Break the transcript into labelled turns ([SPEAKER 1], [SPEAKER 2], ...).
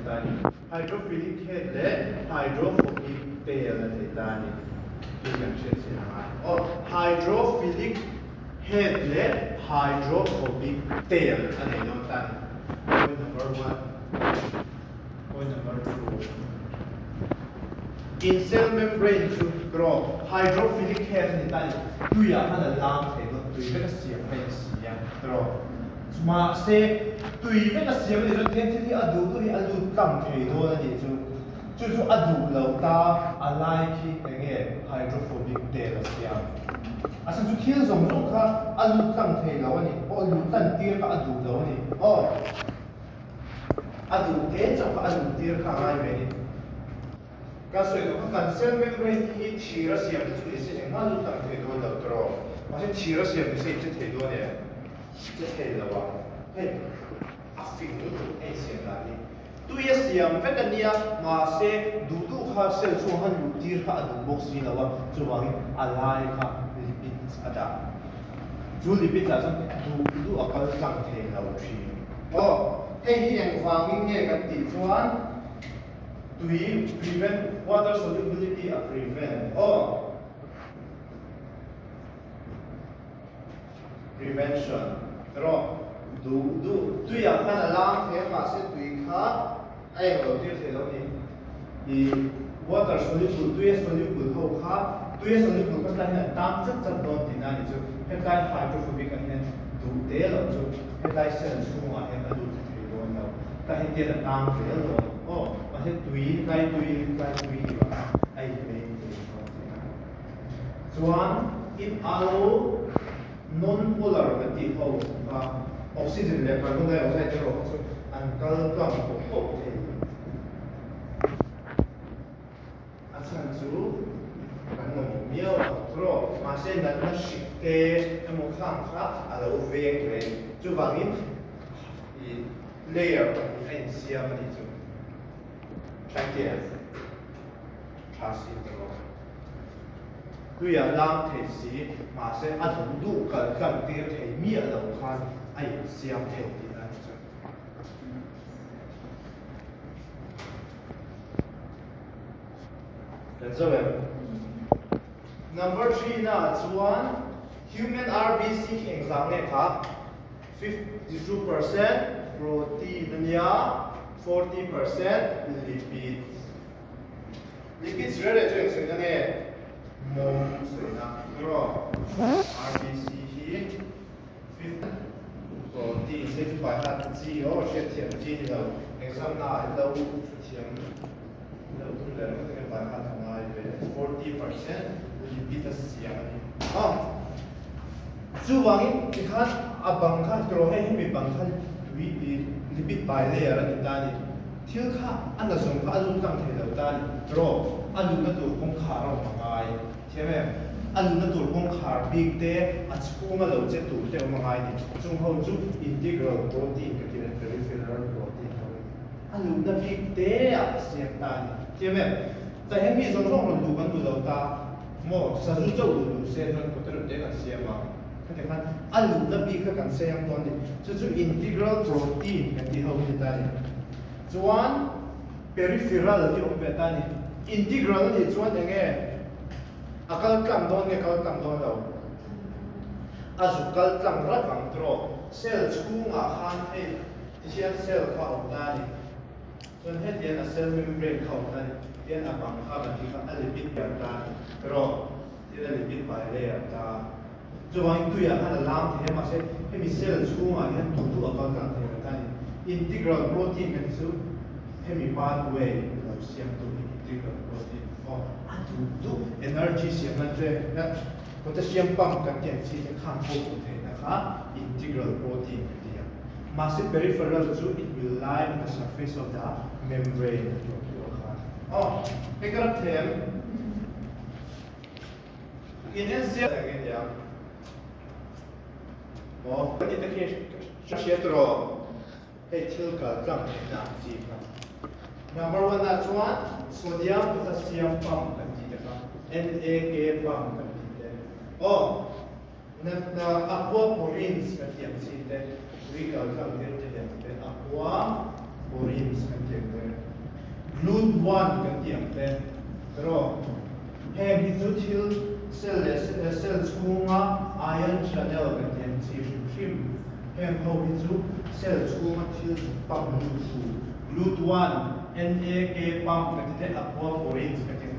[SPEAKER 1] ta a ni. Hydrophilic head leh hydrophobic tail a nei ta a ni tih kan hriat chian a ngai. Aw, hydrophilic head leh hydrophobic tail a nei dawn ta a ni. Point number one, point number two. In cell membrane chu erawh hydrophilic head a ni ta a ni. Tuiah khan a lam thei dawn, tui vek a siam kha in si a erawh. Mahse, tui vek a siam a nih chuan thil hi a duh duh hi a lut tlang thei dawn a nih chu. Chu chu a duh lo ta a lai khi eng nge hydrophobic tel a siam. A chhan chu thil zawng zawng kha a lut tlang thei lo a ni. Aw lut tlan tir kha a duh lo a ni. Aw a duh te chauh kha a luh tir kha a ngai ve a ni. Ka sawi duh kha kan cell membrane hi thir a siam te chu ni se engmah lut tlang thei dawn lo tawh. Mahse thir a siam ni se in che thei dawn em? Che thei lo a, hei a fing lutuk a insiam dan hi. Tui a siam vek a nia, mahse duh duh kha cell chhungah khan luh tir kha a duh bawk si lo a, chuvangin a lai kha lipids a dah. Chu lipids ah chuan duh duh a kal tlang thei lo thin. Aw, hei hi engvangin nge kan tih chuan tui prevent, water solubility a prevent. Aw. Prevention erawh duh duh tuiah khan a lam thei a mahse tui kha a eng lo tir thei lo a ni. Ih water soluble tuia soluble ho kha tuia soluble kha tlai hian an tam chat chat dawn tihna a ni chu. Hetlai hydrophobic ah hian duh te loh chu hetlai cell chhungah hian a lut thla thei dawn lo. Tlai hian tian a tam zel dawn aw mahse tui hetlai tui hetlai tui ni vang a inmei thei dawn tihna. Chuan in alo non-polar kan tih ho kha oxygen leh carbon dioxide erawh kha chu an kal tlang pawh pawh thei lo. A chhan chu kan mamawh miau ang tawh. Mahse natna hrik te emaw khang kha a lo veng ve. Chuvangin ih layer pahnih a insiam a nih chu. Thank you. Tha si tawh. Tuia lang thei si, mahse a duh duh kal tlang tir thei miah lo khan a insiam thei tih a ni chu. Kan zo em? Number 3 na chuan human RBC khi engzah nge kha? 52% protein a nia, 40% lipid. Lipids reh reh chu eng sawina nge? Mawm sawina erawh RBC hi fifth protein sei chu pai hat chi aw hriatthiam chi ni lo exam na ah in lo hrethiam lo tum leh ringawt enge pai hat a ngai ve 40% lipid a siam a ni a chuvangin tikhan a bang kha tiraw hei hemi bang kha tui lipid bilayer a ni ta a ni. Thil kha a na zawng kha a lut tlang thei lo ta a ni. Erawh a luhna tur kawngkhar a awm a ngai. Thiam em? A luhna tur kawngkhar bik te, a chhunga lo che tur te awm a ngai ni. Chung ho chu integral protein ka ti leh peripheral protein ho hi a luhna bik te ah a siam ta a ni. Thiam em? Tah hian mi zawng zawng rawn luh kan duh lo ta maw? Sazu chauh luh duh se chuan kawttereuh te kan siam ang. Khati khan a luhna bik kha kan siam dawn a ni. Chu chu integral protein kan tih ho hi ni ta a ni. Chuan peripheral hi awm ve ta a ni. Integral a nih chuan eng nge a kal tlang dawn nge kal tlang dawn lo? A zuk kal tlang rat ang tawh. Cell chhungah khan hei tihian cell kha a awm ta a ni. Chuan hetian a cell membrane kha a awm ta a ni. Tihian a bang kha kan tih kha a lipid pian ta a ni. Erawh tihian a lipid bilayer ta a. Chuvangin tuiah khan a lam thei a, mahse hemi cell chhungah hian duh duh a kal tlang thei lo ta a ni. Integral protein kan tih chu hemi pathway lo siam tu hi integral protein aw a duh duh energy siam nan che na potassium pump kan tih ang chi te khan pawh hmuh theihna kha integral protein kan ti a. Mahse peripheral chu it will lie on the surface of the membrane a tih ang khan aw hei ka ram thei em? In en siam reng i nia. Maw? Kan tih te khi hriat rawh. Hei thil kal tlang theihna ang chi kha. Number one ah chuan sodium potassium pump kan tih te kha. NAK pump kan tih te. Aw, na aquaporins kan tih ang chi te. Tui kal tlang tir thei ang te. Aquaporins kan tih ang te. Glut-1 kan tih ang te erawh heng hi chu thil cell leh cell chhunga ion channel kan tih ang chi hrim hrim. Heng ho hi chu cell chhunga thil pump lut thu Glut-1, NAK pump kan ti te, aquaporins kan ti ang.